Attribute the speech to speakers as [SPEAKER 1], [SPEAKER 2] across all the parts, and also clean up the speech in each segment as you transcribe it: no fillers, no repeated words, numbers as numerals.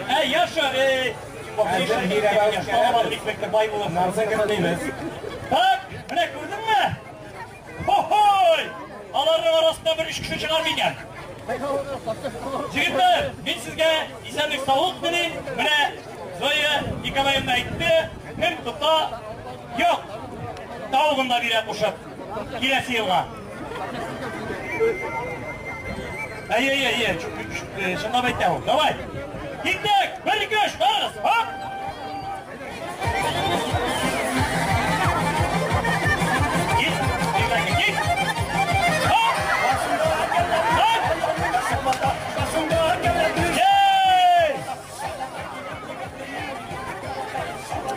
[SPEAKER 1] Ә, Яша, Так, менә күрдеңме? Хо-хой! Аларның арасында бер өч кеше чыгар микән? Егетләр, мин сезгә исәнлек саулык телим. Менә Зоя Николаевна әйтте, кем тота, юк. Тавыгын да бирә кушып. Киләсе елга. Әй, әй, әй, чынлап әйтә ул. Давай. Киттек! Бер, ике, өч, барыгыз. Хоп! Кит, кит, кит. Хоп! Хоп! Ей!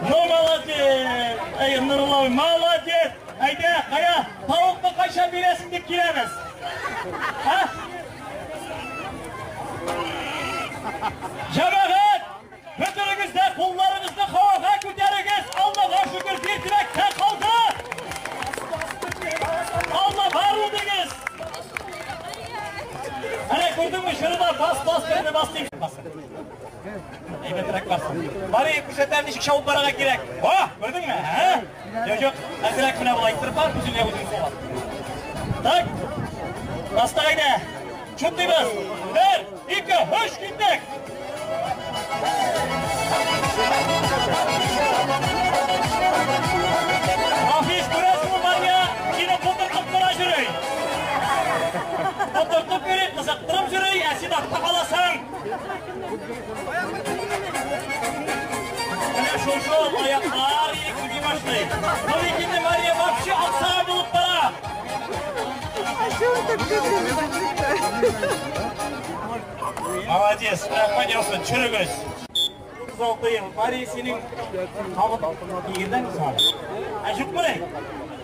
[SPEAKER 1] Ну, молодец! Эй, Нурлау, молодец! Әйдә, кая, тавыкны кайчан бирәсең дип киләбез? Ха? Җәмәгать, бөтенегез дә кулларыгызны һавага күтәрегез. Аллага шөкер, бер теләктә калды. Алла бар ул дигез. Әнә күрдеңме, шырыда бас, бас, берне бас дип. Әйбәтрәк бас. Барый, күрсәтәм, ничек чабып барырга кирәк. О, күрдеңме? Ә? Юк, юк, әзрәк менә болай иттереп бар, үзеңә үзең суга. Так. Бастык әйдә. Чутлыйбыз. Бер, ике, өч, киттек. Хафиз, күрәсеңме, Мария, сине котыртып кына йөри. Котыртып йөри, кызыктырып йөри, ә син артта каласың. Менә шул аяклар ирексез башлый. Ну бит инде Мария вообще аксаган булып бара. Молодец, рәхмәт яусын, чөрегез. 36 ел. Мария, синең камыт кигердеңме соң? Ә юкмы?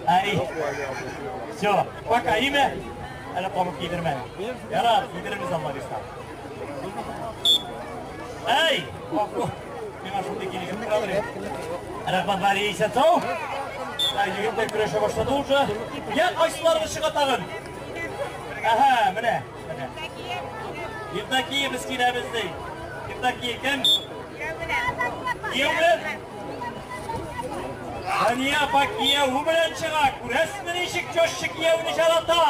[SPEAKER 1] Әй. Все, пока имя. Әле камыт кидермәдем. Ярар, кидерербез Алла бирса. Әй! Миңа шундый килешеп торадыр инде. Рәхмәт, Мария, исән сау. Әй, егетләр көрәшә башлады уже. Я, кайсыларыгыз чыга тагын? Әһә, менә. Менә. Евдокия, без киләбез ди. Евдокия кем? Кияү белән? Дания апа кияүе белән чыга. Күрәсезме, ничек теща кияүне жарата?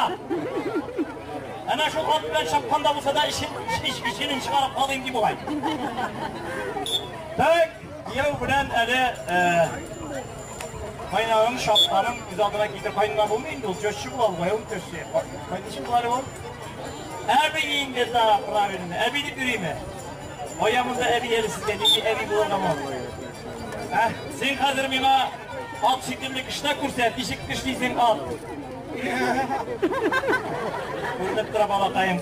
[SPEAKER 1] Әнә шул ат белән чапканда булса да эчен, эченен чыгарып калыйм ди бугай. Так, кияү белән әле кайнагын чапканын күз алдына китереп кайнана булмый инде, ул теща була бугай, ул теща. Кайничек була әле ул? Әби инде, да, правильно. Әби дип йөриме? Кая монда әби әле сезгә, нинди әби булырга мөмкин? Ә, син хәзер миңа ат шикелле кешнә күрсәт, ничек кешнисең ат? Күренеп тора, балакаем.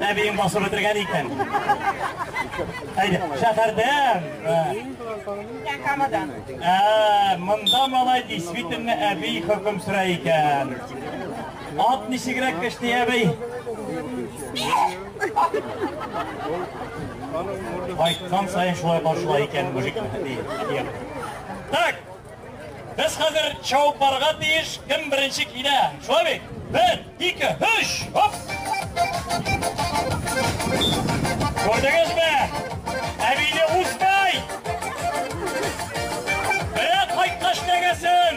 [SPEAKER 1] Әбиең басып бетергән икән. Әйдә, шәһәрдән.
[SPEAKER 2] Камадан.
[SPEAKER 1] Ә, монда малай действительно әби хөкем сөрә икән. Ат ничегрәк кешни, әби? Кайткан саен шулай каршылай икән мужикны. Так, без хәзер чабып барырга тиеш, кем беренче килә? Шулай бит? Бер, ике, өч, хоп! Күрдегезме? Әбине узмай! Менә кайткач нәгәсен!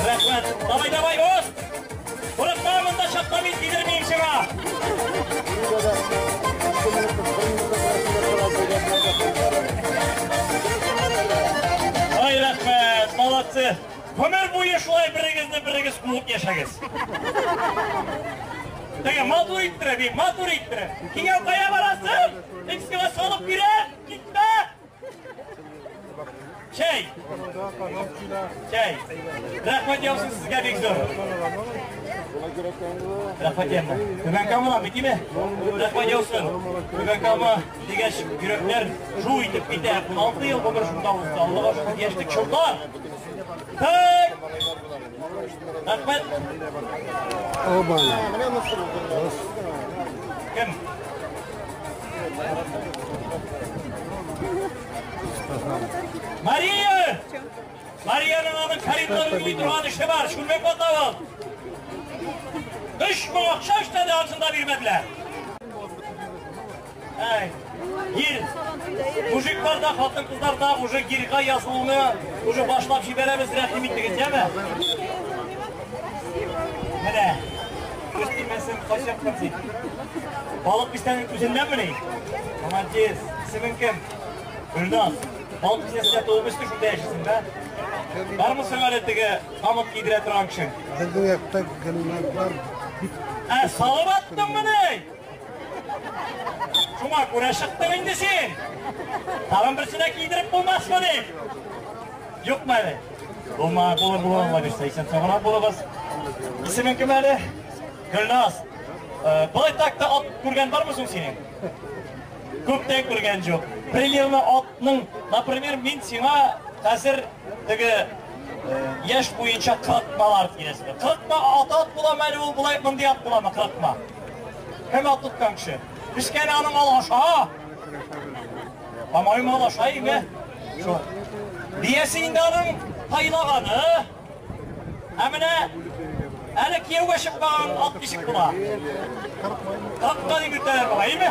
[SPEAKER 1] Рәхмәт. Давай, давай, оз! Курыкма, монда чакта мин тидермим сиңа. Ай, рәхмәт, молодцы. Гомер буе шулай берегезне берегез куып яшәгез. Теге матур иттереп, бик матур иттереп. Кияү кая барасың? Мин сиңа салып бирәм, китмә. Чәй. Чәй. Рәхмәт яусын сезгә бик зур. Рәхмәт яусын. Түбән Камадан бит, име? Рәхмәт яусын. Түбән Кама дигәч, йөрәкләр жу итеп китә. 6 ел гомер шунда узды. Аллага шөкер, яшьлек чорда. Так. Рәхмәт.
[SPEAKER 3] Обана.
[SPEAKER 1] Кем? Мария! Марияның аның коридорын буй торган эше бар, чүлмәк вата ул. Өч! 3000 акча эшләде, анысын да бирмәделәр. Әй, гир. Мужиклар да, хатын-кызлар да уже гирга язылуны уже башлап җибәрәбез, рәхим итегез, яме? Менә. Күз тимәсен, кайсы яктан син? Балык бистәнең үзеннәнмени? Молодец. Исемең кем? Гөлназ. Балык бистәсендә туып үсте, шунда яшисең, да? Бармы соң әле теге камыт кидерә торган кешең?
[SPEAKER 3] Безнең якта Гөлназлар бик
[SPEAKER 1] Ә, салып аттыңмыни? Шуңа күрә чыктың инде син. Тагын берсенә кидереп булмасмы дип. Юкмы әле? Булма, булыр, булыр, Алла бирсә, исән сау гына булыгыз. Исемең кем әле? Гөлназ. Болай так та ат күргән бармы соң синең? Күптән күргән юк. Примерно атның, например, мин сиңа хәзер теге яшь буенча кырыкмалар киләсе. Кырыкма ат ат буламы әле ул болай мондый ат буламы кырыкма? Кем ат тоткан кеше? Кечкенә аның алаша. По-моему, алаша име? Шул. Биясе инде аның тайлаганы. Ә менә әле кияүгә чыкмаган ат ничек була? Кырыкма дип йөртәләр бугай, име?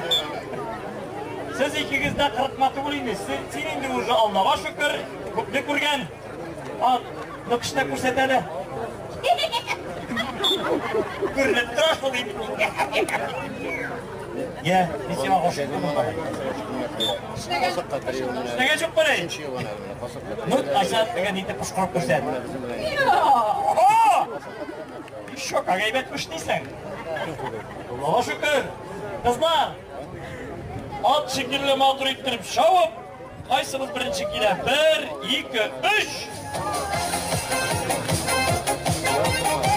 [SPEAKER 1] Сез икегез дә кырыкма түгел инде. Син инде уже Аллага шөкер, күпне күргән. Ат, ну кешенә күрсәт әле. Күренеп тора шул инде. Я, мин сиңа гашыйк булдым. Эшләгән юк бер. Ну, Айшат, дигән итеп пошкырып күрсәт. О! Еще как әйбәт пешнисең. Аллага шөкер. Кызлар, ат шикелле матур иттереп чабып, кайсыбыз беренче килә? 1, 2, 3.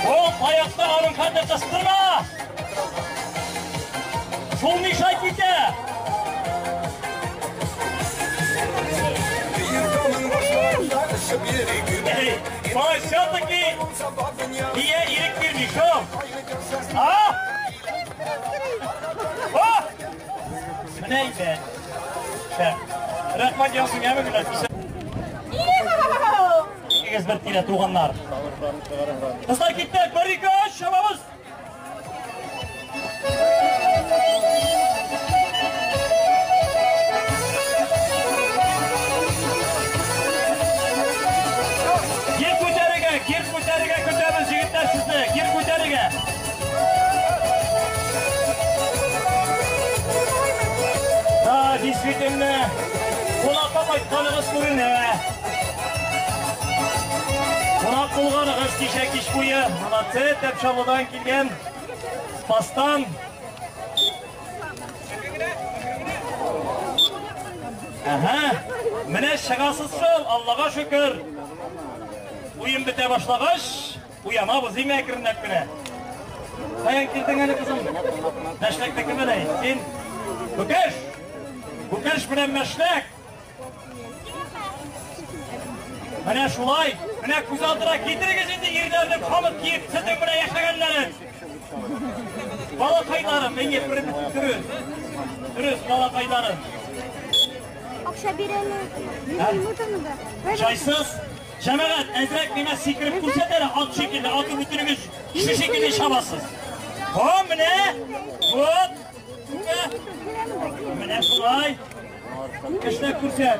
[SPEAKER 1] О, таякта аның хәтле кыстырма! Шул мешать итә! Эй, все-таки бия ирек бирми, шул. А? О! Менә әйбәт. Шәп. Рәхмәт яусын, яме Гөлназ. Икегез бер тирә туганнар. Кызлар киттек, 1, 2, 3, чабабыз. Гир күтәрергә, гир күтәрергә көтәбез, егетләр сезне, гир күтәрергә. Да, действительно, кунакка кайтканыгыз күренә. Кунак булганыгыз кичә кич буе. Молодцы, Тәпчалыдан килгән Спастан. Ага, менә чыгасыз шул, Аллага шөкер. Уен бетә башлагач, уянабыз име әкренләп кенә. Каян килдең әле, кызым? Мәшләктә кем әле? Син? Күкәш! Күкәш белән мәшләк! Менә шулай, менә күз алдына китерегез инде ирләрнең камыт киеп, сезнең белән яшәгәннәрен. Балакайларым, әйе, дөрес. Дөрес, балакайларым.
[SPEAKER 2] Акча бирәләр.
[SPEAKER 1] Җайсыз. Җәмәгать, әзрәк миңа сикереп күрсәт әле, ат шикелле, аты бөтенегез кеше шикелле чабасыз. О, менә! Вот! Менә шулай. Кешеләр күрсәт.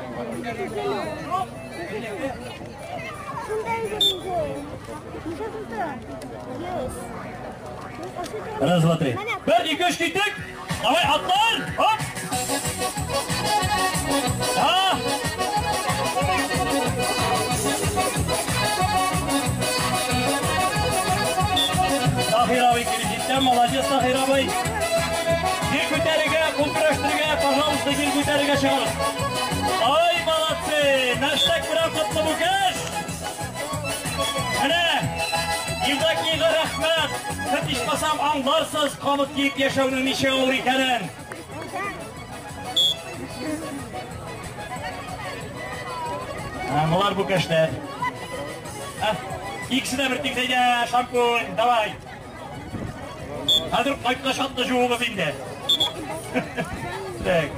[SPEAKER 1] Раз, два, три. 1, 2, 3, киттек. Давай, атлар! Оп! Да! Tahir abi килеп җиткән, молодец, Tahir абый. Гир күтәрергә, кул көрәштерергә, пожалуйста, гир күтәрергә чыгыгыз. Ай, молодцы! Мәшләк белән котлы бу кеш! Менә, Евдокиягә рәхмәт! Хет ичмасам аңларсыз камыт киеп яшәүнең ничек авыр икәнен. Болар бу кешләр. Икесе дә бер тигез, әйдә, шампунь, давай. Хәзер кайткач атны жуыгыз инде. Так.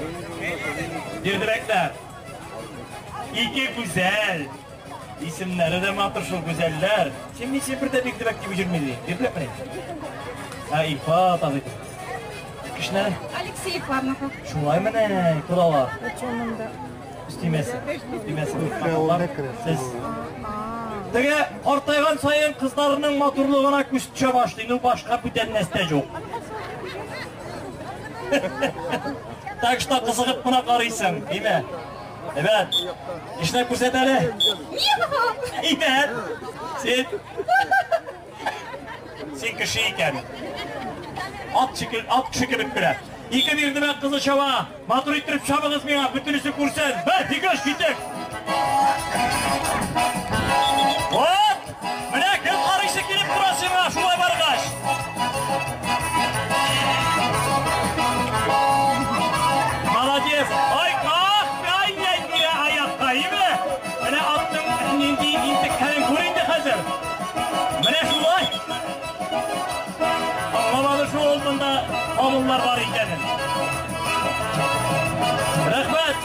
[SPEAKER 1] Бирдерәкләр. Ике гүзәл. Исемнәре дә матур шул гүзәлләр. Син ничә бер дә Бирдебәк дип йөрмидең? Бирдебәк менә. Ә, Илфат абый. Кешеләр?
[SPEAKER 4] Алексеевларныкы.
[SPEAKER 1] Шулай менә, кодалар. Өстимәсе. Өстимәсе. Сез. Теге картайган саен кызларының матурлыгына күз төшә башлый, ну башка бүтән нәрсә юк. Так что кызыгып кына карыйсың, димә. Әйбәт. Эшләп күрсәт әле. Әйбәт. Син Син кеше икән. Ат шикел, ат кеше кебек кенә. Ике бирдемә кызы чаба. Матур иттереп чабыгыз миңа, бөтенесе күрсен. Бер, ике, өч, киттек. Вот! Менә кем карыйсы килеп тора сиңа шулай баргач. Молодец! Ай, ах, ай, ай, ай, аякка, име? Менә атның нинди интеккәнен күр инде хәзер. Менә шулай. Аңламады шул ул монда камыллар бар икәнен. Рәхмәт.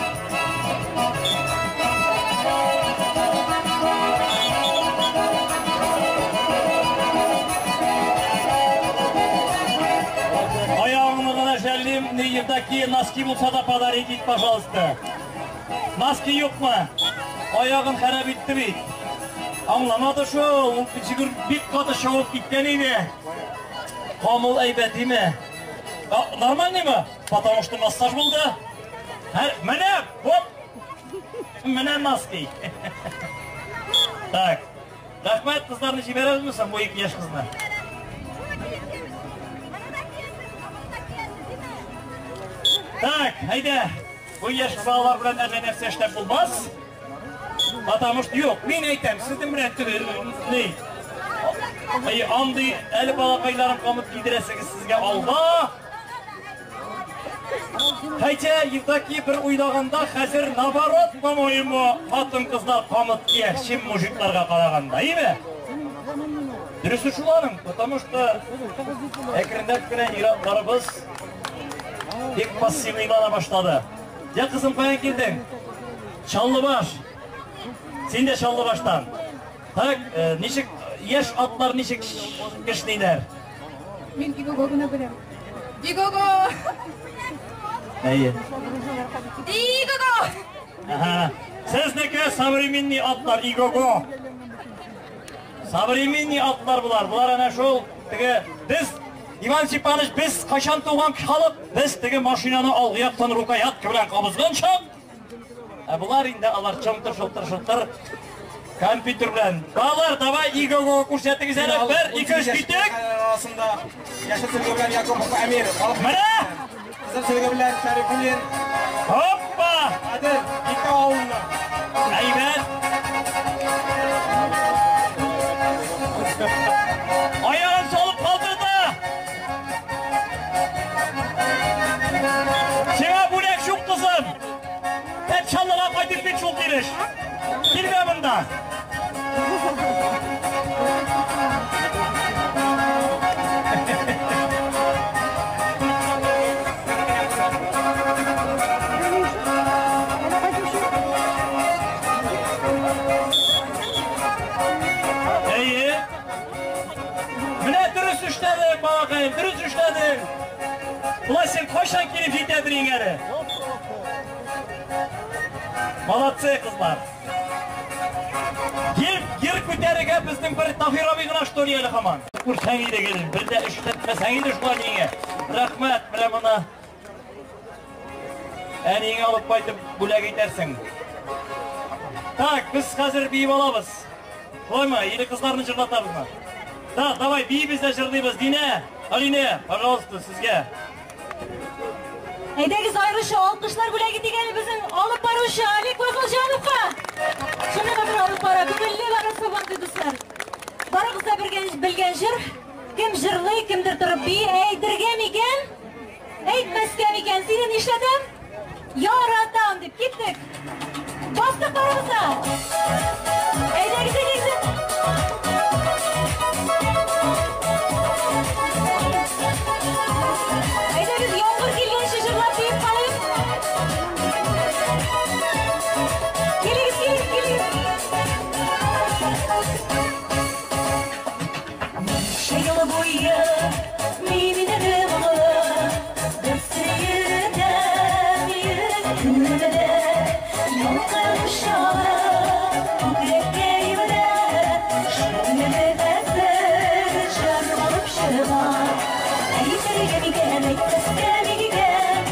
[SPEAKER 1] Аягыңны гына жәллим, не Евдокия, носки булса да подарить ит, пожалуйста. Носки юкмы? Аягын харап итте бит. Аңламады шул, ул җигер бик каты чабып киткән иде. Камыл әйбәт име? Нормальныймы? Потому что массаж булды. Һәр, менә, вот. Менә носки. Так. Рәхмәт, кызларны җибәрәбезме соң бу ике яшь кызны? Так, әйдә. Бу яшь балалар белән әллә нәрсә эшләп булмас. Потому что юк, мин әйтәм, сезнең белән теге ни? Ай, андый әле балакайларым камыт кидерәсегез сезгә алда. Хотя Евдокия бер уйлаганда хәзер наоборот, по-моему, хатын-кызлар камыт кия, чем мужикларга караганда, име? Дөресе шул аның, потому что әкренләп кенә ир-атларыбыз бик пассивныйлана башлады. Я, кызым, каян килдең? Чаллыбаш. Син дә Чаллыбаштан. Так, ничек яшь атлар ничек кешниләр?
[SPEAKER 4] Мин Игого гына беләм. Игого!
[SPEAKER 1] Әйе.
[SPEAKER 4] Игого!
[SPEAKER 1] Ага. Сезнеке современный атлар, Игого. Современный атлар булар. Булар әнә шул теге без Иван Степанович, без кайчан туган халык, без теге машинаны алгы яктан рукоятка белән кабызган чак. Ә булар инде алар чымтыр шылтыр компьютер белән. Балалар, давай Игого күрсәтегез әле. Бер, ике, өч, киттек.
[SPEAKER 5] Арасында яшел сөлге белән Якупов Әмир.
[SPEAKER 1] Менә!
[SPEAKER 5] Кызыл сөлге белән Шәрифуллин.
[SPEAKER 1] Хоппа!
[SPEAKER 5] Адел, ике авылны.
[SPEAKER 1] Әйбәт. Аягын салып калдырды. Сиңа бүләк шук, кызым. Тәтшаллыга кайтып кит шул килеш. Килмә монда. Әйе. Менә дөрес эшләдең, балакаем, дөрес эшләдең. Болай син кайчан килеп җитәдер әле? Молодцы, кызлар. Ер, ер күтәрергә безнең бер Таһир абый гына что ли әле һаман. Күрсәң иде гел, бер дә эшләтмәсәң иде шулай ниңә. Рәхмәт, менә моны әниеңә алып кайтып бүләк итәрсең. Так, без хәзер биеп алабыз. Шулаймы? Или кызларны җырлатабызмы? Да, давай биибез дә җырлыйбыз. Динә, Алинә, пожалуйста, сезгә.
[SPEAKER 6] Әйдәгез аеруча алкышлар бүләк итик әле безнең алып баручы Олег Вазылҗановка. Шуны бер алып бара. Күңелле бара Сабантуй, дуслар. Барыгыз да белгән, белгән җыр. Кем җырлый, кемдер торып бии, әйтергә микән? Әйтмәскә микән? Сине нишләтәм? Яратам дип киттек. Бастык барыбыз да. Әйдәгез, әйдәгез. Әйдәгез, яңгыр килгәнче җырлап биеп калыйк. Килегез, килегез, килегез. Ничә ел буе мин микән, әйтмәскә микән?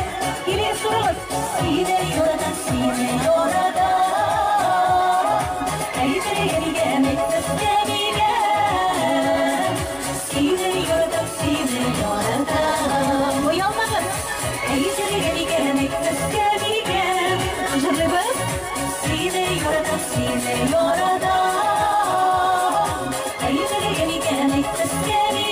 [SPEAKER 6] Килегез, турыгыз. Сине яратам, сине яратам. Әйтергә микән, әйтмәскә микән? Сине яратам, сине яратам. Оялмагыз. Әйтергә микән, әйтмәскә микән? Җырлыйбыз. Сине яратам, сине яратам. Әйтергә микән, әйтмәскә микән?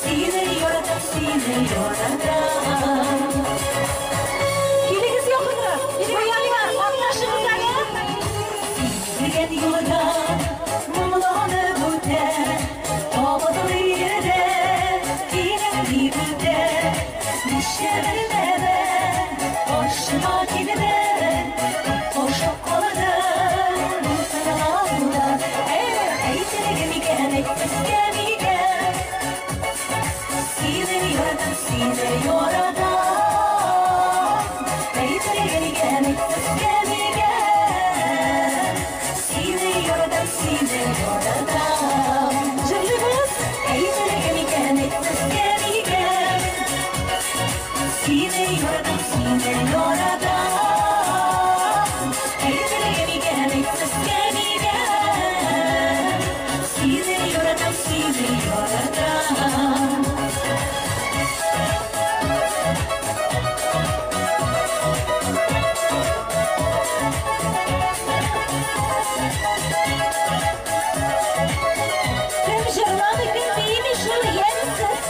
[SPEAKER 6] Сине яратам, сине яратам. Килегез якынрак. Баяннар, катнашыгыз әле. Сизелгән юлда моңланып үтә, кабатлый йөрәк, килеп үтә. Ничә мәртәбә каршыма килдең, кошып калдым бу сырларда. Әйтергә микән, әйтмәскә микән? Сине яратам, сине яратам. Әйтергә микән, әйтмәскә микән? Сине яратам, сине яратам. Җырлыйбыз. Әйтергә микән, әйтмәскә микән? Сине яратам, сине яратам. Әйтергә микән, әйтмәскә микән? Сине яратам, сине яратам. Кем җырламый, кем бийми, шул ямьсез.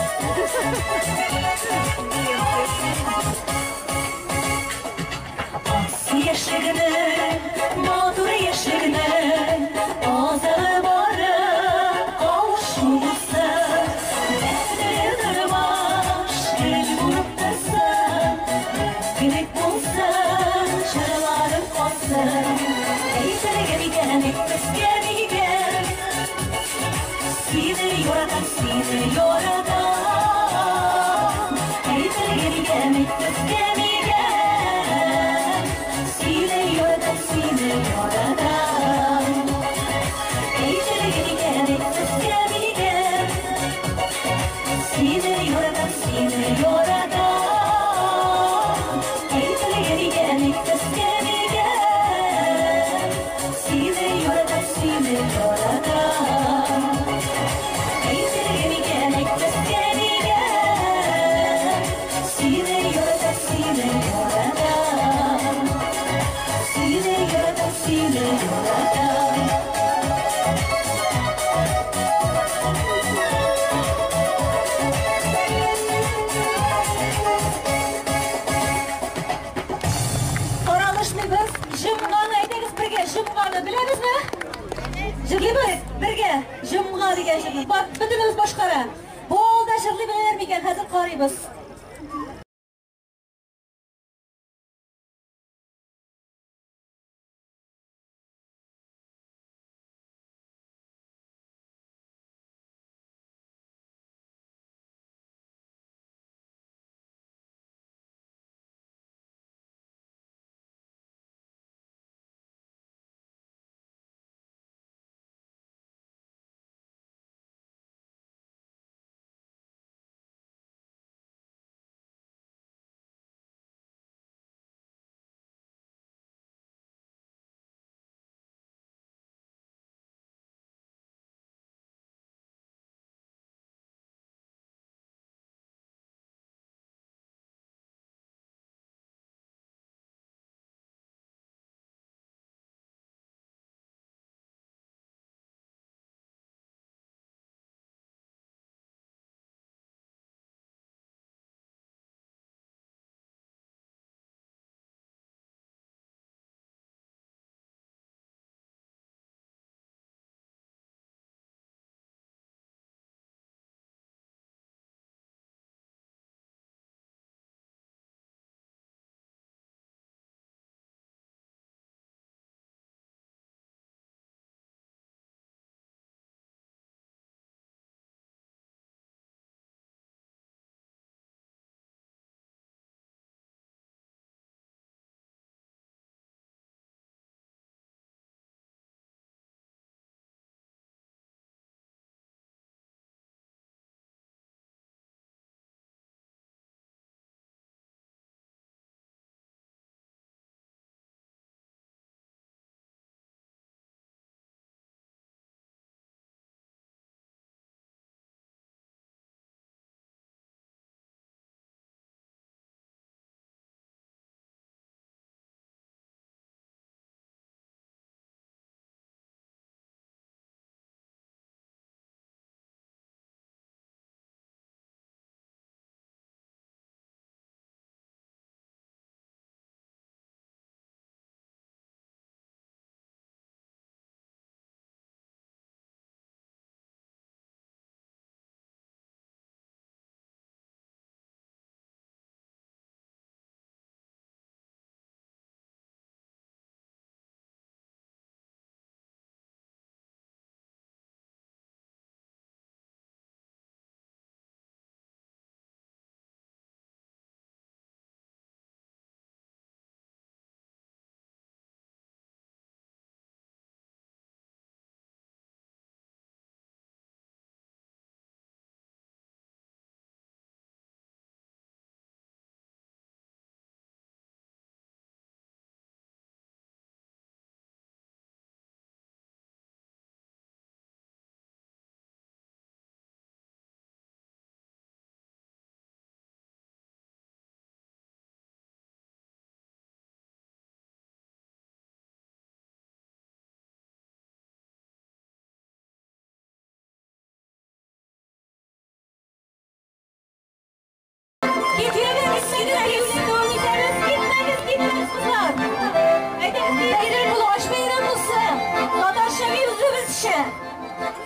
[SPEAKER 6] Яшьлегенең, матур яшьлегенең азагы бары кавышу булсын. Бәхетле тормыш гел булып торсын, мәңгелек булсын, җырларың калсын. Әйтергә микән, әйтмәскә микән? Сине яратам, сине яратам. Әйтергә микән, әйтмәскә микән? Сине яратам, сине яратам. Әйтергә микән, әйтмәскә микән? Сине яратам, сине яратам. Әйтергә микән, әйтмәскә микән? Сине яратам, сине яратам. Әйтергә микән, әйтмәскә микән? Сине яратам, сине яратам. Сине яратам, сине яратам. Аралашмыйбыз. Җомганы әйдәгез бергә, җомганы беләбезме? Җырлыйбыз бергә. Җомга дигән җырны. Бар, бөтенебез башкара. Бу авылда җырлый беләләр микән? Хәзер карыйбыз.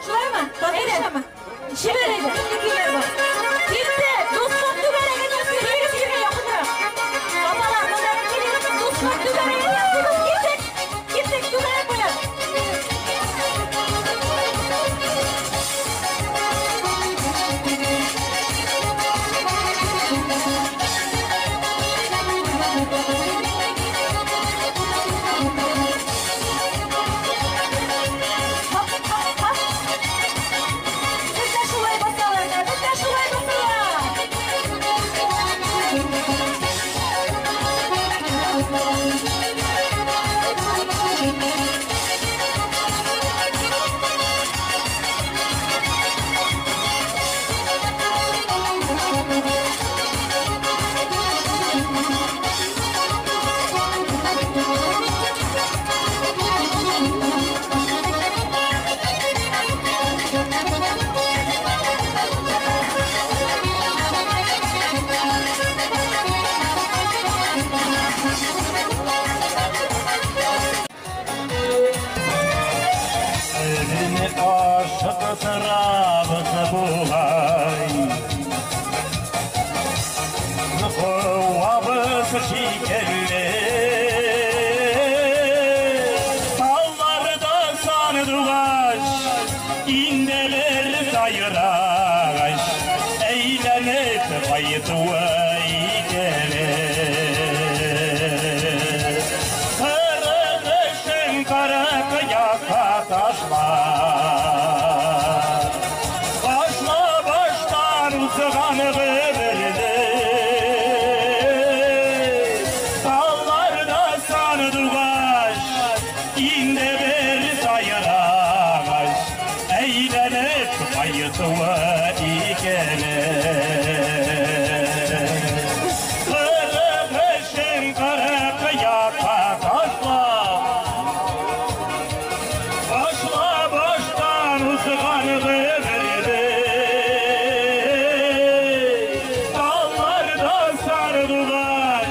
[SPEAKER 6] Шулаймы? Татарчамы? Җибәр әйдә. Нинди көйләр бар? Киттек! Дуслык түгәрәген ясыйбыз. Килегез җиргә якынрак. Апалар, монда килегез. Дуслык түгәрәген ясыйбыз. Киттек! Киттек түгәрәк буйлап. Hop, hop, hop. Бездә шулай басалар да, бездә шулай басалар.
[SPEAKER 1] Elini aşıktırabız bulay. Kovabız şikelli. Dallarda sardıgaç, indeler sayıraş. Eğlenip kayıtıvı gelir. Kırıkışın kırık yaka taşlar. Başla baştan uzganı verdi. Dallarda sardıgaç, inde bir sayıraş. Eğlenip kayıtıvı gelir. Kırıkışın kırık yaka taşlar. Başla baştan uzganı verdi. Dallarda sardılar,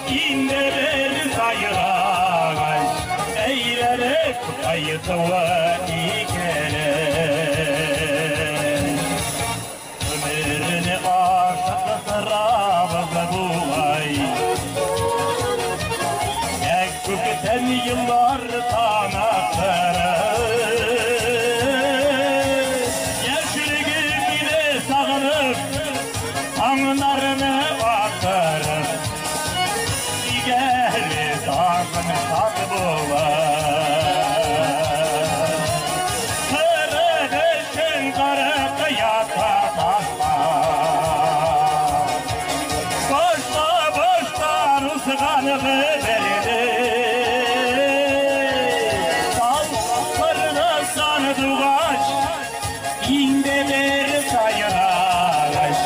[SPEAKER 1] inde bir sayıraş. Eğlenip kayıtıvı gelir. Ömrünü aşıktırabız bulay. Gökten yıllar tanatırı. Yaşligi bile sağınıp, anlarını attırıp, gel sağın sat bular. Kırıkışın kırık yaka taşlar. Başla baştan uzganı verdi. Dallarına sardıgaç, inde bir sayıraş.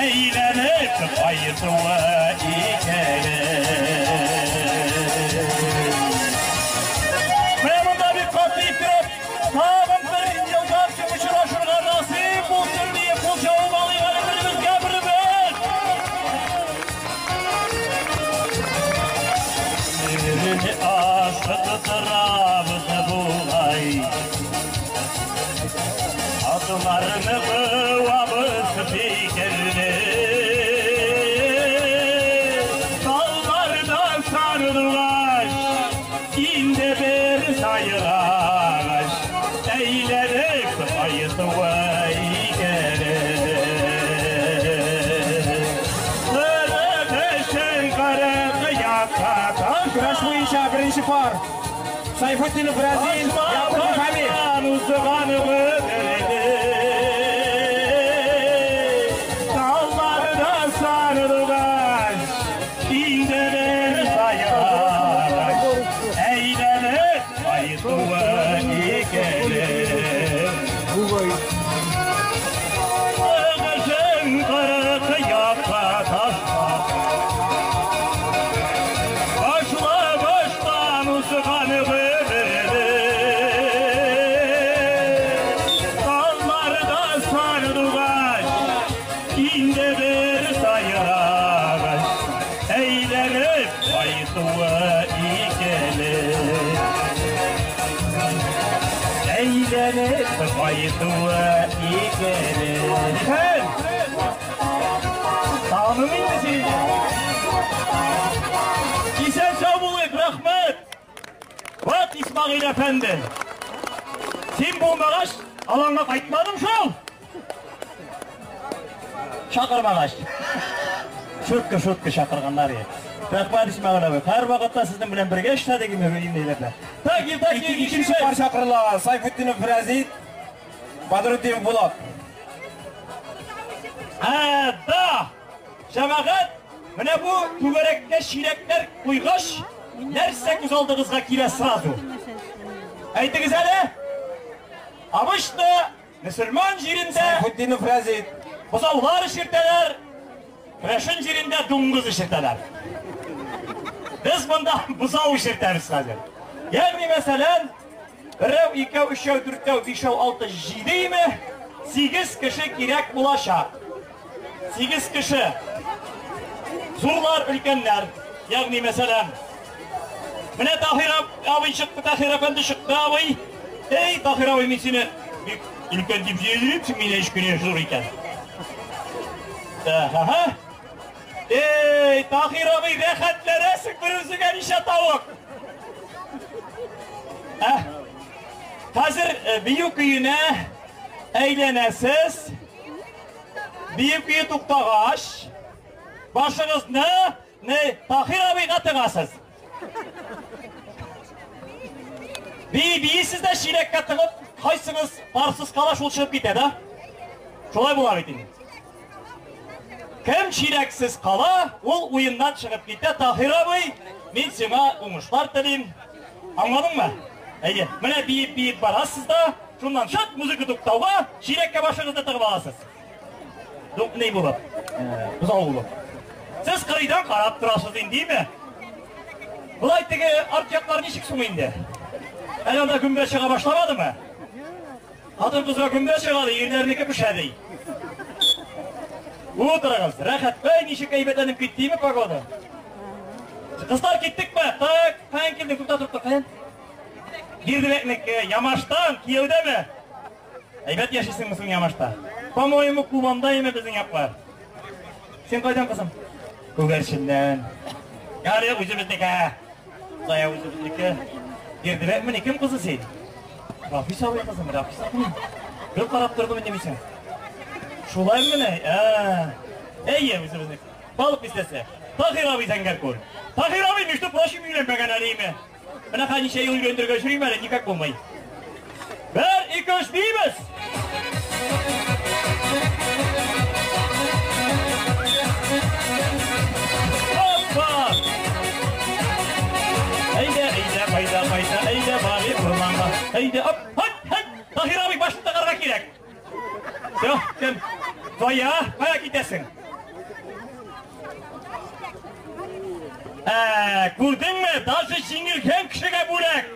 [SPEAKER 1] Eğlenip kayıtıvı gelir. Memunda bir katı ittirip, tağın bir yıldan uçuraşırga nasip olsun diye kul çağılmalı birimiz birimiz. Birini aşıktırabız bulay. Adlarını kıvabız fikirli. Dallarda sarılaş, inde bir sayılaş. Eğlenip kayıtıvı gelir. Kırıkışın kırık yaka taşlar.
[SPEAKER 5] Kurash bo'yicha birinchi par Sayfutdinov Razil, Yakupov Amir.
[SPEAKER 1] Dallarda sarılaş, indirir sayaş. Eğlenip kayıtıvı gelir. Kırıkışın kırık yaka taşlar. Başla baştan uzganı verdi. Два, икеле. Хәл! Таным инде сине. Исән сау булыйк, рәхмәт. Вот Исмагыйль әфәнде. Син булмагач, аланга кайтмадым шул. Чакырмагач. Шутка, шутка чакырганнар. Рәхмәт, Исмагыйль абый. Һәр вакытта сезнең белән бергә эшләдек инде. Так, так,
[SPEAKER 5] Икенче пар чакырыла. Сайфетдинов Разит, Бадрутдинов Булат.
[SPEAKER 1] Ә, да! Җәмәгать, менә бу түгәрәккә чиләкләр куйгач, нәрсә күз алдыгызга килә сразу? Әйтегез әле? Обычно мөселман җирендә
[SPEAKER 5] Сайфетдинов Разит.
[SPEAKER 1] бозаулар эчертәләр, керәшен җирендә дуңгыз эчертәләр. Без монда бозау эчертәбез хәзер. Ягъни мәсәлән, берәү, икәү, өчәү, дүртәү, бишәү, алты, җидеме? 8 кеше кирәк булачак. 8 кеше. Зурлар, өлкәннәр. Ягъни мәсәлән, менә Таһир абый чыкты, Таһир әфәнде чыкты абый. Эй, Таһир абый, мин сине бик өлкән дип сөйлим, син мине кечкенә зур икән. Аһа. Эй, Таһир абый, рәхәтләнәсең бер үзеңә ничә тавык. Ә, хәзер бию көенә әйләнәсез. Бию көе туктагач, башыгызны не Таһир абыйга тыгасыз. Бии-бийсез дә чиләккә тыгып, кайсыгыз парсыз кала, шул чыгып китә, да? Шулай була бит инде. Кем чиләксез кала, ул уеннан чыгып китә. Таһир абый, мин сиңа уңышлар телим. Аңладыңмы? Әйе, менә биеп-биеп барасыз да, шуннан шат музыка туктауга, чиләккә башыгызны тыгып аласыз. Ни булып? Бозау булып. Сез кырыйдан карап торасыз инде, димме? Болай теге арт яклар ничек соң инде? Әле анда гөмбә чыга башламадымы? Хатын-кызга гөмбә чыга ди, ирләрнеке пешә ди. Утырыгыз, рәхәт. Ай, ничек әйбәтләнеп киттеме погода? Кызлар киттекме? Так, каян килдең? Тукта, тукта, каян? Бирдебәкнеке, Ямаштан, кияүдәме? Әйбәт яшисеңме соң Ямашта? По-моему, Кубанда име безнең яклар. Син кайдан, кызым? Күгәрченнән. Ярый, үзебезнеке. Зая үзебезнеке. Бирдебәкмени, кем кызы син? Рафис абый кызым, Рафис абый. Бер карап тордым инде мин сиңа. Шулаймыни? Ә. Әйе, үзебезнеке. Балык бистәсе. Таһир абый Зәңгәркүл. Таһир абый, между прочим, өйләнмәгән әле име. Менә хәзер ничә ел өйләндерергә йөрим әле, никак булмый. Бер, ике, өч, биибез! Опа! Әйдә, әйдә, кайда, кайда, әйдә, барыйк урманга. Әйдә, оп, хоп, хоп! Таһир абый, башны тыгарга кирәк. Все, кем? Зоя, кая китәсең? Ә, күрдеңме? Даже җиңелгән кешегә бүләк.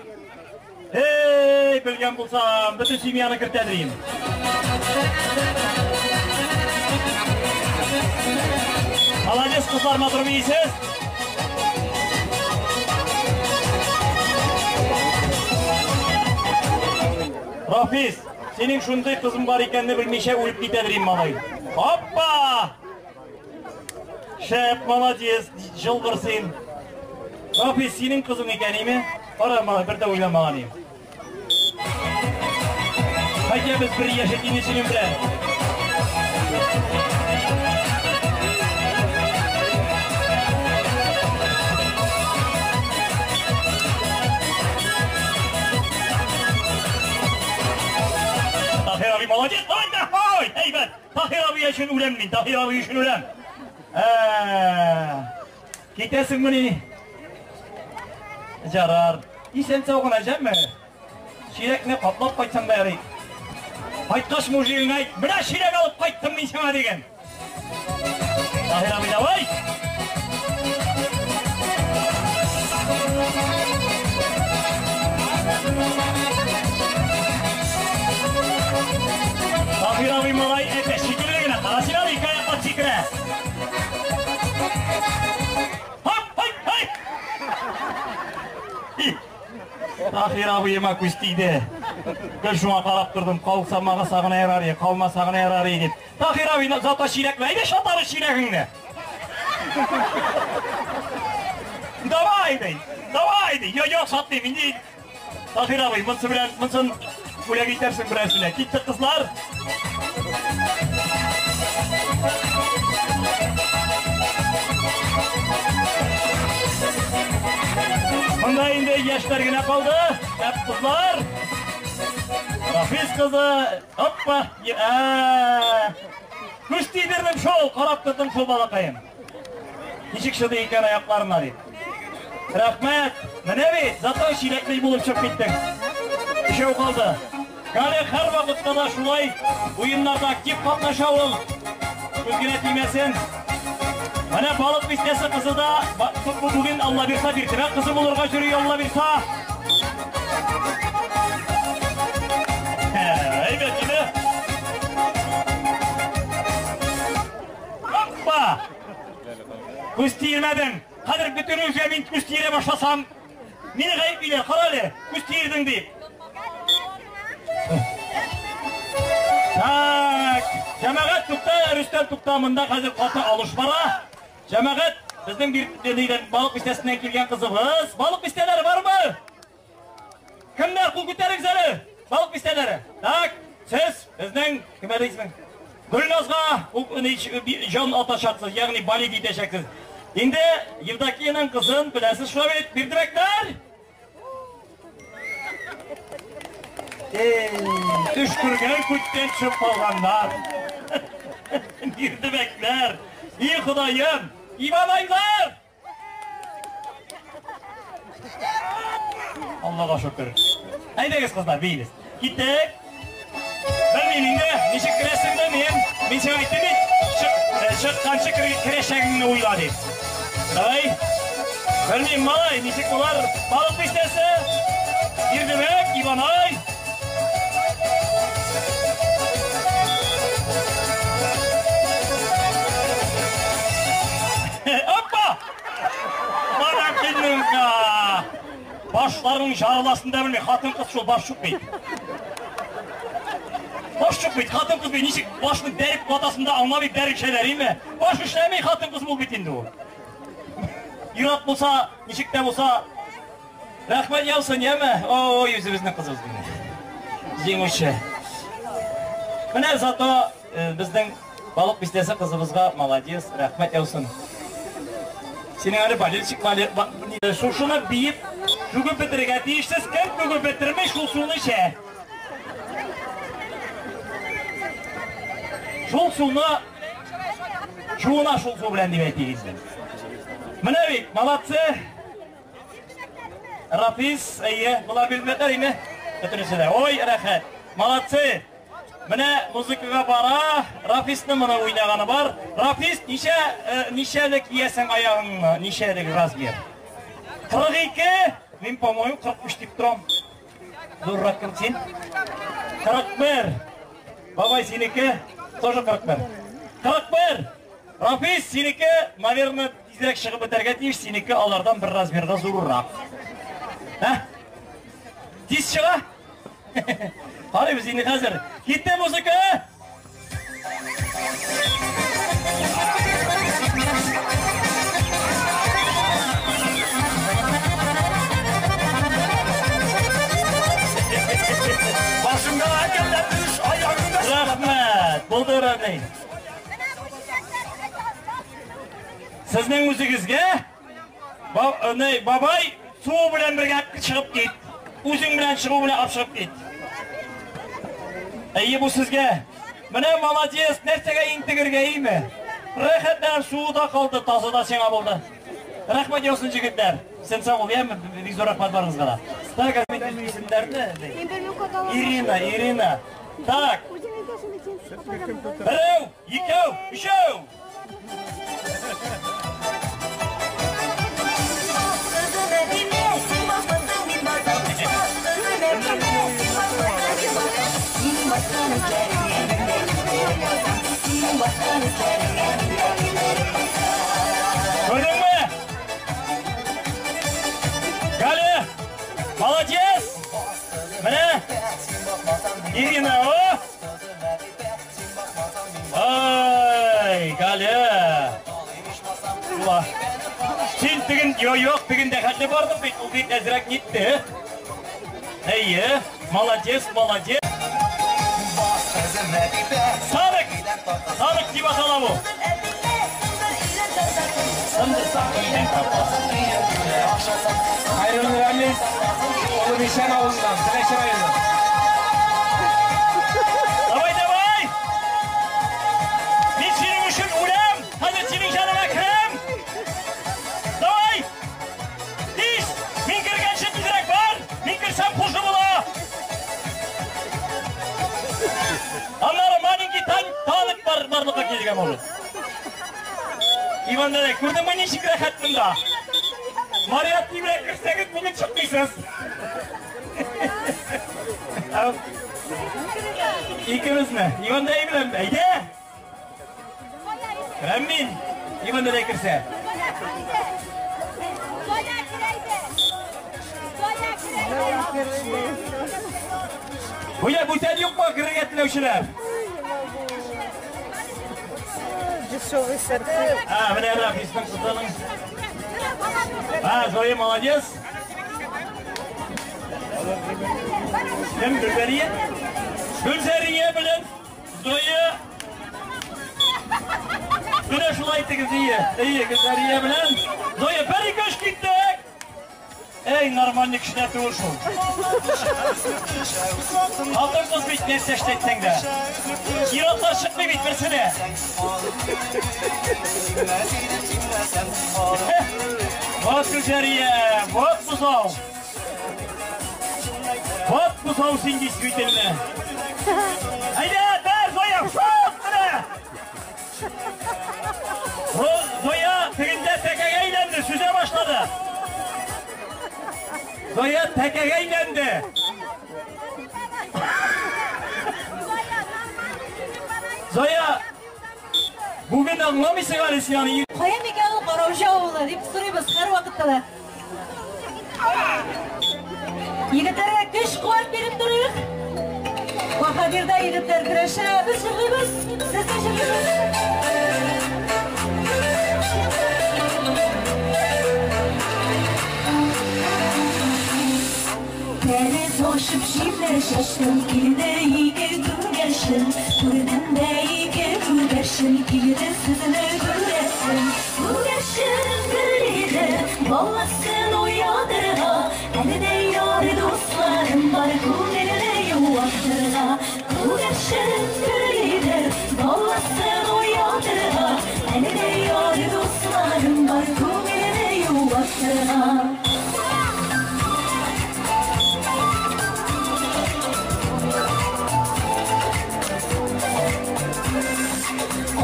[SPEAKER 1] Эй, белгән булсам, бөтен семьяны кертәдер идем. Молодец, кызлар, матур бийсез. Рафис, синең шундый кызың бар икәнне белмичә үлеп китәдер идем, малай. Оппа! Шәп, молодец, җылгыр син. Рафис, синең кызың икән име? Кара, малай, бер дә уйламаган идем. Хотя без бер яшь инде синең белән. Таһир абый молодец, давай, давай, әйбәт. Таһир абый өчен үләм мин, Таһир абый өчен үләм. Китәсеңмени? Ярар. Исән сау гына җәмме? Чиләкне каплап кайтсаң да ярый. Кайткач мужигыңа әйт, менә чиләк алып кайттым мин сиңа дигән. Таһир абый, давай! Таһир абый малай әтәч шикелле генә, кара син аны ике аяклап сикерә. Хоп, хоп, хоп! Таһир абыема күз тиде. Гел шуңа карап тордым, калса магаса гына ярар, калмаса гына ярар дип. Таһир абый, зато чиләкне, әйдә шатары чиләгеңне. Давай, ди. Давай, ди. Йо, сатмыйм, инде. Таһир абый, монсы белән, монсын бүләк итәрсең берәрсенә. Киттек, кызлар. Монда инде яшьләр генә калды. Әп кызлар. Рафис кызы. Оппа. Күз тидердем шул, карап тордым шул балакаем. Ничек чыдый икән аякларына дип. Рәхмәт. Менә бит, зато чиләкле булып чыгып киттең. Өчәү калды. Галя һәр вакытта да шулай уеннарда актив катнаша ул. Күз генә тимәсен. Менә Балык Бистәсе кызы да бүген Алла бирса биртебәк кызы булырга йөри, Алла бирса. Әйбәт иде. Оппа! Күз тиермәдең. Хәзер бөтен үзгә мин күз тиерә башласам, мине гаеплиләр, кара әле, күз тиердең дип. Так, җәмәгать, тукта, Рөстәм, тукта, монда хәзер каты алыш бара. Җәмәгать, безнең бер Балык Бистәсеннән килгән кызыбыз. Балык Бистәләре бармы? Кемнәр, кул күтәрегез әле? Балык Бистәләре. Так, сез безнең кем әле исемең? Гөлназга җан атачаксыз, ягъни балик итәчәксез. Инде Евдокияның кызын беләсез шулай бит, бирдерәкләр. Төш күргән күттән төшеп калганнар. Бирдебәкләр. И Ходаем, Иванайлар! Аллага шөкер. Әйдәгез, кызлар, биибез. Киттек. Белмим инде, ничек керәсең дә, мин сиңа әйттем бит, чыкканчы керәчәгеңне уйла дип. Давай. Белмим, малай, ничек булар? Балык Бистәсе, Бирдебәк, Иванай. Оппа! Бара килнеңка! Башларың жарыласын да белми, хатын-кыз шул баш чукмый. Баш чукмый, хатын-кыз бит ничек башны бәреп ватасын да аңламый, бәреп эчәләр, име? Баш эшләми хатын-кыз бул бит инде ул. Ир-ат булса, ничек тә булса, рәхмәт яусын, яме? Ой, үзебезнең кызыбыз бит. Җиңүче. Менә зато безнең Балык Бистәсе кызыбызга молодец, рәхмәт яусын. Синең әле болельщик, шушыны биеп, түгеп бетерергә тиешсез. Кем түгеп бетерми, шул суны эчә. Шул суны жуына шул су белән дип әйтик инде. Менә бит, молодцы. Рафис, әйе, болар билгеләр име? Бөтенесе дә. Ой, рәхәт. Молодцы. Менә музыкага бара, Рафисның моны уйнаганы бар. Рафис, ничә ничәлек киясең аягыңны? Ничәлек размер? 42? Мин, по-моему, 43 дип торам. Зуррак кем син? 41. Бабай синеке тоже 41. 41. Рафис, синеке, наверное, тизрәк чыгып бетәргә тиеш, синеке алардан бер размерга зуррак. Ә? Тиз чыга? Карыйбыз инде хәзер. Китте музыка!
[SPEAKER 7] Башымда әкәлләп төш, аягымда.
[SPEAKER 1] Рәхмәт! Булды, Рәней. Сезнең үзегезгә бабай су белән бергә чыгып кит. Үзең белән чыгу белән алып чыгып кит. Әйе, бу сезгә. Менә молодец, нәрсәгә интегергә име? Рәхәтләнеп суы да калды, тазы да сиңа булды. Рәхмәт яусын, җегетләр. Сен сау бул, яме, бик зур рәхмәт барыгызга да. Так, мин исемнәрне. Ирина, Ирина. Так. Берәү, икәү, өчәү. Күрдеңме? Галя, молодец! Менә. Ирина, о! Ай, Галя! Ула. Син теген, юк, тегендә хәтле бардың бит, ул бит әзрәк нитте. Әйе, молодец, молодец. Сарык! Сарык дип атала бу.
[SPEAKER 5] Хәйруллин Рамис, Олы Мишәр авылыннан, Теләче районыннан.
[SPEAKER 1] Давай, давай! Мин синең өчен үләм, хәзер синең яныңа керәм. Давай! Тиз! Мин кергәнче тизрәк бар! Мин керсәм хуже була! Аннары маленький танк барлыкка килергә может. Иван дәдәй, күрдеңме ничек рәхәт монда? Марият белән керсәгез, бүген чыкмыйсыз. Икебезме? Иван дәдәй белән, әйдә! Керәм мин, Иван дәдәй керсә. Гүя бүтән юкмы керергә теләүчеләр?
[SPEAKER 8] Дешевый сорты.
[SPEAKER 1] А, менә Рафисның кызының. А, Зоя молодец. Кем Гөлзәрия? Гөлзәрия белән Зоя. Менә шулай итегез, ие. Ие, Гөлзәрия белән Зоя бер ике өч киттек. Эй, нормальный кешеләр түгел шул. Хатын-кыз бит нәрсә эшләтсәң дә. Ир-атлар чыкмый бит берсе дә. Вот Гөлзәрия, вот бозау. Вот бозау син действительно. Әйдә, бер Зоя, шуп менә. Зоя тегендә тәкәгә әйләнде, сүзә башлады. Зоя тәкәгә әйләнде. Зоя, бүген аңламыйсың әле син аны.
[SPEAKER 6] Кая микән ул Карауҗа авылы дип сорыйбыз һәрвакытта да. Егетләргә көч куәт биреп торыйк. Баһадирда егетләр көрәшә, без җырлыйбыз, сез дә җырлыйсыз. Тәрәз ачып җилләр чәчтем, килде ике күгәрчен. Күрдем дә ике күгәрчен, килде сезне күрәсем. Күгәрчен гөр иде, баласын уятырга, әле дә яр дусларым бар, күңелне юатырга. Күгәрчен гөр иде, баласын уятырга, әле дә яр дусларым бар, күңелне юатырга.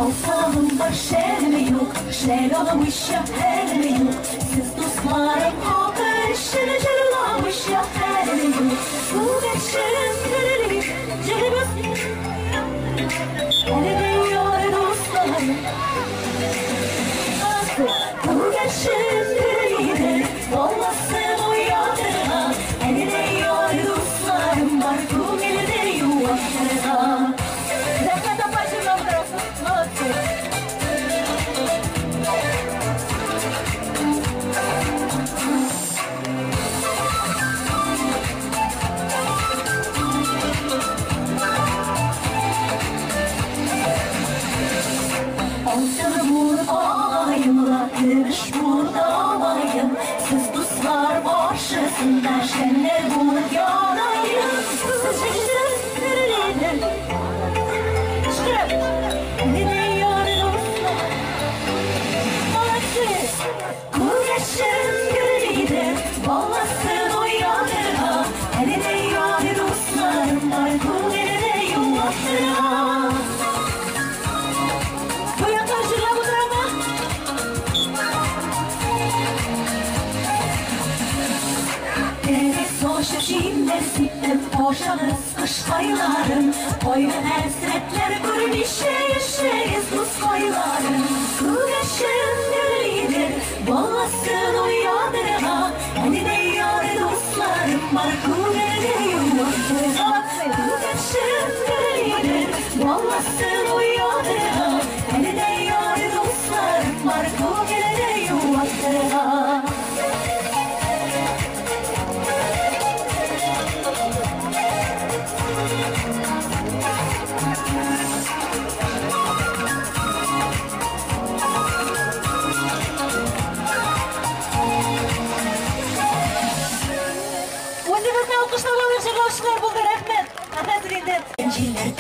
[SPEAKER 6] Алсагым бар, шәлем юк, шәл алмыйча хәлем юк. Сез дусларым хакы өчен җырламыйча хәлем юк. Күгәрчен гөрли, җырыбыз. Әле дә яр дусларым. Күгәрчен гөрли, баласын уятырга, әле дә яр дусларым бар, күңелне юатырга. Рәхмәт апа, җырлап утырасыз. Молодцы. Алтын булып агаемла, көмеш булып далаем, сез дуслар каршысында шәмнәр булып янаем. Сез җитез гөрләде. Кычкырып. Әле дә яр дуслар. Молодцы. Күгәрчен гөрлиде, баласын уятырга, әле дә яр дусларым бар, күңелне юатырга. Бу яклар җырлап утырамы? Тәрәз ачып җилләр сиптем, ашагыз кышкайларым, кайгы хәсрәтләр күрмичә яшәгез дускайларым. Күгәрчен гөрлиде, баласын уятырга, әле дә яр дусларым бар, күңелне юатырга. Күгәрчен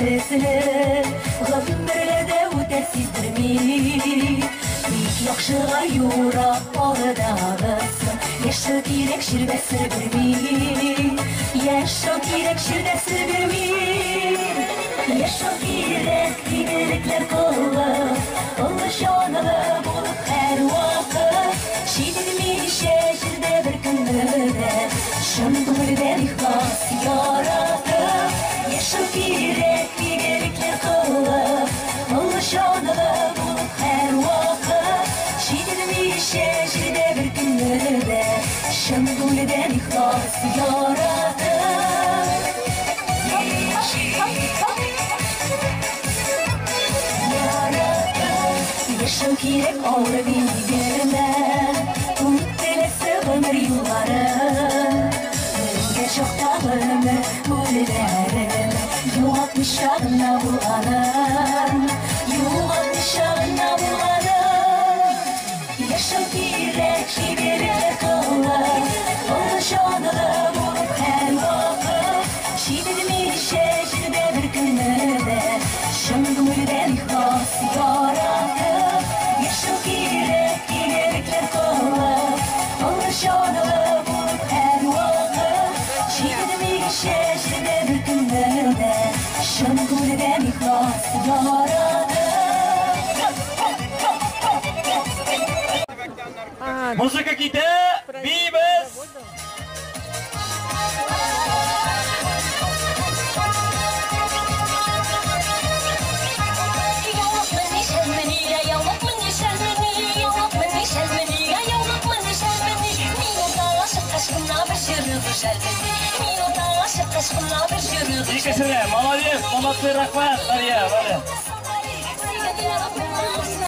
[SPEAKER 6] төсле, гомерләр дә үтә сиздерми. Бик яхшыга юрап алдагысын, яшәү кирәк җирдә сер бирми. Яшәү кирәк җирдә сер бирми. Яшәү кирәк игелекләр кылып, олы җанлы булып һәрвакыт. Чигенмичә җирдә бер көнне дә, чын күңелдән ихлас яратып. Яшәү кирәк игелекләр кылып, олы җанлы булып һәрвакыт. Чигенмичә җирдә бер көнне дә, чын күңелдән ихлас яратып. Яшәү кирәк авыр бирмә, үтеләсе гомер юллары. Белгән чакта гомер үлеләрен, югалтмыйча гына булганын, югалтмыйча гына булганын. Яшәү кирәк игелекләр кылып, олы җанлы булып һәрвакыт. Чигенмичә җирдә бер көнне дә, чын күңелдән ихлас яратып. Яшәү кирәк игелекләр кылып, олы җанлы булып һәрвакыт. Чигенмичә җирдә бер көнне дә, чын күңелдән ихлас яратып.
[SPEAKER 1] Музыка китә, биибез. Икесе дә, молодец, молодцы, рәхмәт, Мария, Валя.